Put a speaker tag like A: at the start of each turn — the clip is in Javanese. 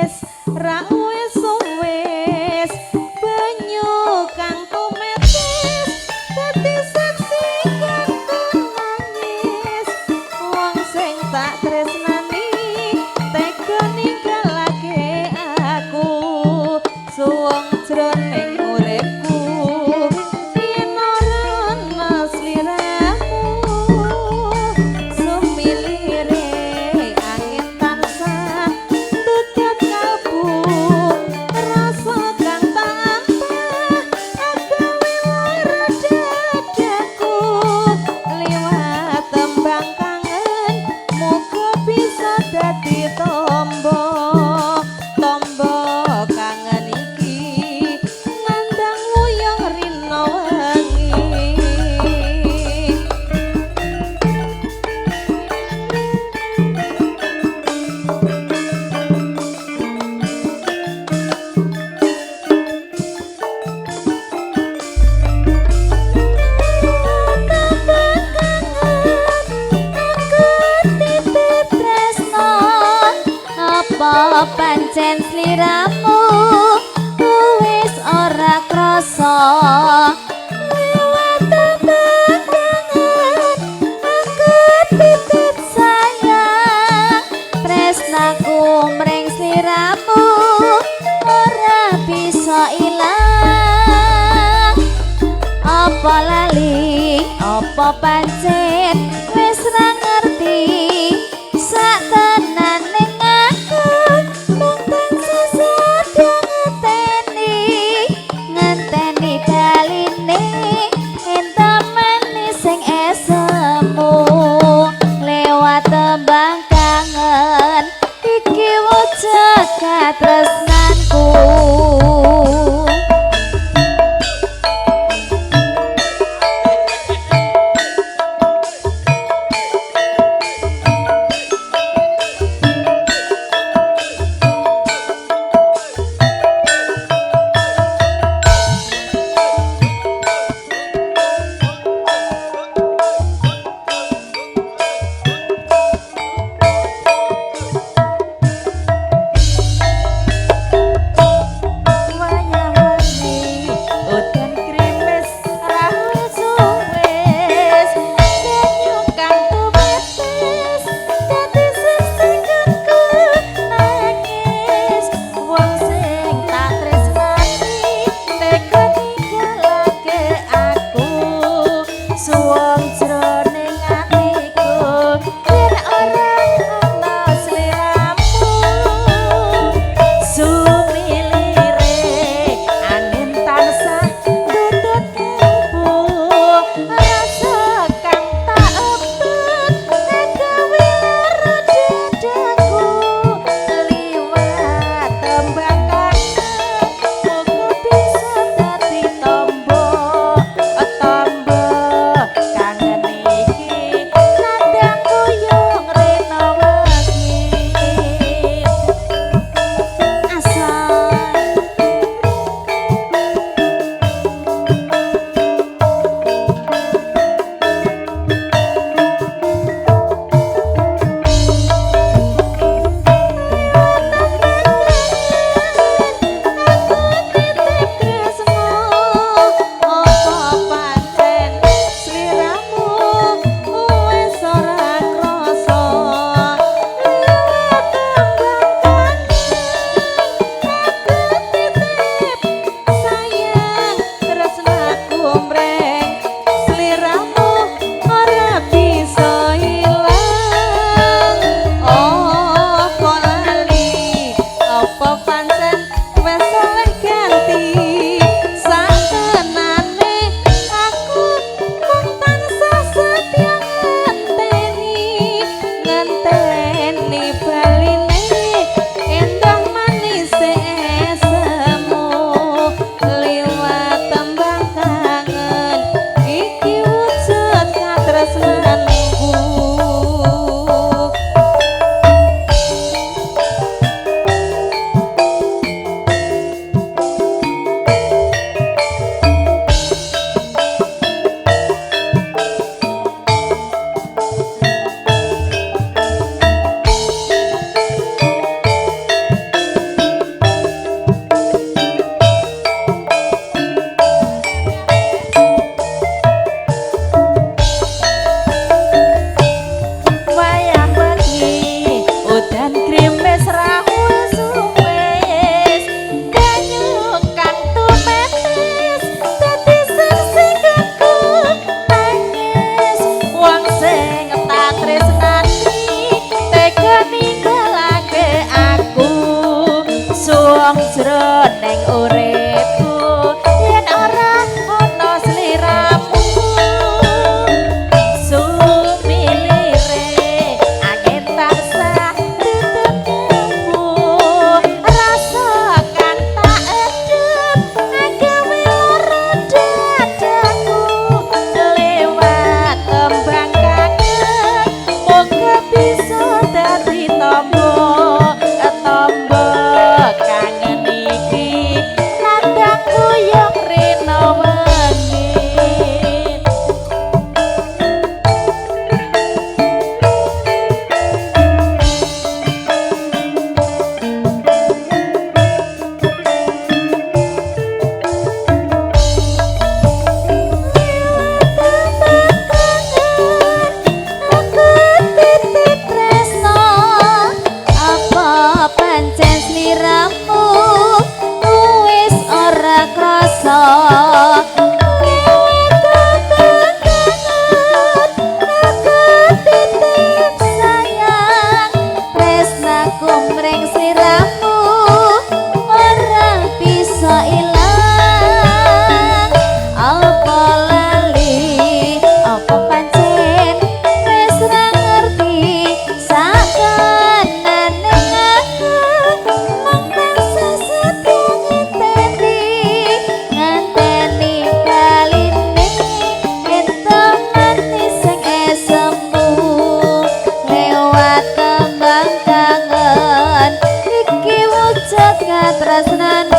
A: Grimis ra wis wis banyu kang tumetes dadi saksi kanggo nangis. Wong sing tak tresnani tega ninggalake aku, suwung jroning uripku yen ora ana sliramu. Sumilire angin tansah ndudut kalbu, rasa kang tak ampah agawe lara dadaku. Liwat tembang kangen muga bisa dadi tombo, tombo kangen iki nandang wuyung rina wengi.
B: Tembang kangen aku titip tresno, apa pancen sliramu wis ora krasa? Lewat tembang kangen aku titip sayang, tresnaku mring sliramu ora bisa ilang. Apa lali, apa pancen wis ra ngerti, sak tenane aku mung tansah setya ngenteni, ngenteni baline entuk manis sing esemu. Lewat tembang kangen iki wujud katresnanku.
A: Wayah wengi udan grimis ra wis wis banyu kang tumetes dadi sesenggonku nangis. Wong sing tak tresnani tega ninggalake aku, suwung jroning atiku yen ora ana sliramu. Sumilire angin tansah ndudut kalbu, rasa kang tak ebet gawe lara dadaku. Liwat tembang kangen muga bisa dadi tombo, tombo kangen iki nandang kuyung rina wengi.
B: Asal
A: Aku titip tresno, apa pancen sliramu wis ora krasa? Liwat tembang kangen aku titip sayang, tresnaku mring sliramu ora bisa ilang. Apa lali, apa pancen wis oleh ganti, satenane aku mung tansah setya ngenteni, ngenteni baline endah manis esemu. Liwat tembang kangen iki wujud katresnanku. wong jroning uripku yen ora ana sliramu. Sumilire angin tansah ditemu, rasa kang tak edep gawe lara dadaku. Lewat tembang kangen moga bisa dadi tombo, tombo kangen iki nandang kuyung rena wengi.
B: Aku titip tresno, apa pancen sliramu wis ora krasa? Lewat tembang kangen aku titip sayang, tresnaku mring sliramu ora bisa ilang. Apa lali, apa pancen wis ra ngerti, sakanane aku mung tansah setia ngenteni, ngenteni baline entuk manis sing esemu. Lewat tembang kangen iki wujud katresnan.